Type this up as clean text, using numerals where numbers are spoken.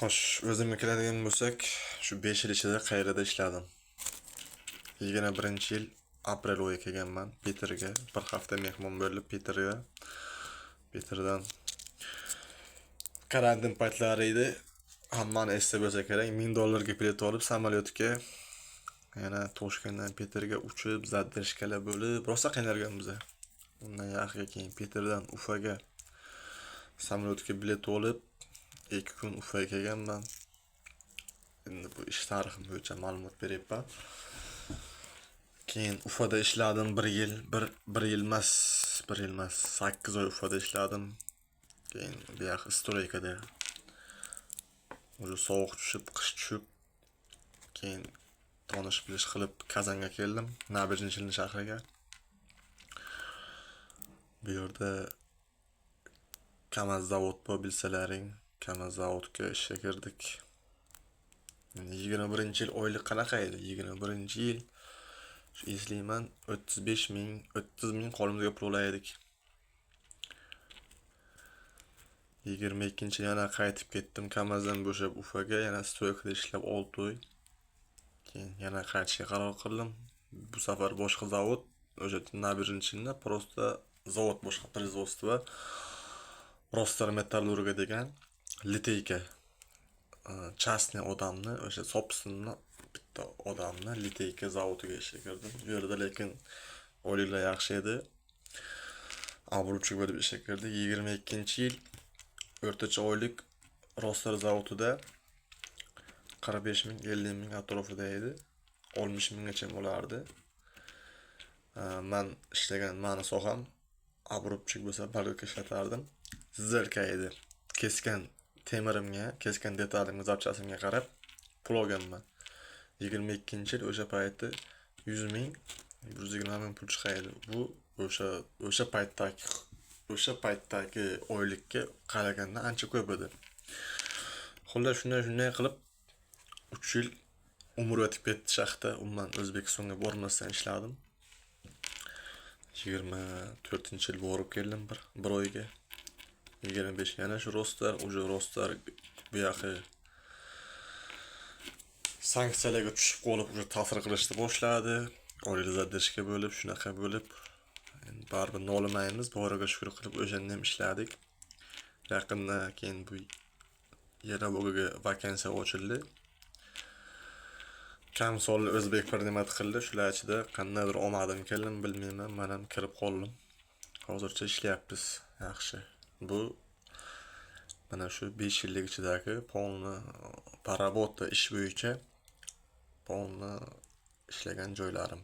Xo'sh, o'zimga keladigan bo'lsak, shu 5 yil ichida qayerda ishladim? 21-yil aprel oyi kelganman Peterga. Bir hafta mehmon bo'lib Peterga. Peterdan karantin paytlari edi. Hammani esda bo'lsa kerak, 1000 dollarga bilet olib samolyotga yana Toshkentdan Peterga uchib, задержка lar bo'lib, rosa qiynalganmiz. Undan yog'iga keyin Peterdan Ufaga samolyotga bilet olib, 2 kun Ufaga kelganman. Endi bu ish tarixim bo'yicha ma'lumot beryapman. Keyin Ufada ishladim 1 yil, bir yil emas, 1 yil emas, 8 oy Ufada ishladim. Keyin bu yoq стройка da уже sovuq tushib, qish tushib, keyin tonish bilish qilib Kazanga keldim, Набережные Челны shahriga. Bu yerda KAMAZ zavod bor, bilsalaring, KAMAZ zavodga ishga kirdik. Endi 21-yil oylik qanaqa edi? 21-yil shu eslayman, 35 ming, 30 ming qo'limizga pul olar edik. 22-yil yana qaytib ketdim KAMAZdan bo'shab Ufaga, yana стройка da ishlab 6 oy. Keyin yana qaytishga qaror qildim. Bu safar boshqa zavod, o'sha Набережные Челны, просто zavod boshqa производство. Rostar Metallurga degan литейка. Частный odamni, o'sha собственный bitta odamni литейка zavodiga ishga kirdim. U yerda lekin oyliklar yaxshi edi. Обрубщик bo'lib ishga kirdik. 22-yil o'rtacha oylik Rostar zavodida 45 ming, 50 ming atrofida edi. 60 minggacha bo'lardi. Man ishlagan mani soham обрубщик bo'lsa, bolgarka ishlatardim. Сделка edi. Kesgan temirimga, kesgan detalimga, запчасть imga qarab pul olganman. 22-yil o'sha payti 100 ming, 120 ming pul chiqardi. Bu o'sha paytdagi oylikka qaraganda ancha ko'p edi. Xullas, shunday qilib 3 yil umr o'tib ketdi shaxta. Umuman O'zbekistonga bormasdan ishladim. 24-yil borib keldim bir oyga. 25 yana shu Rostar, уже Rostar bu yoqi sanksiyalarga tushib qolib, уже ta'sir qilishni boshladi. Oylik задержка bo'lib, shunaqa bo'lib, endi baribir nolimaymiz, boriga shukur qilib o'shanda ham ishladik. Yaqinda keyin bu Yelabugaga vakansiya ochildi. Kam sonli o'zbek принимать qildi. Shular ichida qandaydir omadim keldimi, bilmayman, man ham kirib qoldim. Hozircha ishlayapmiz, yaxshi. Bu mana shu 5 yillik ichidagi полный по работа ish bo'yicha полный ishlagan joylarim.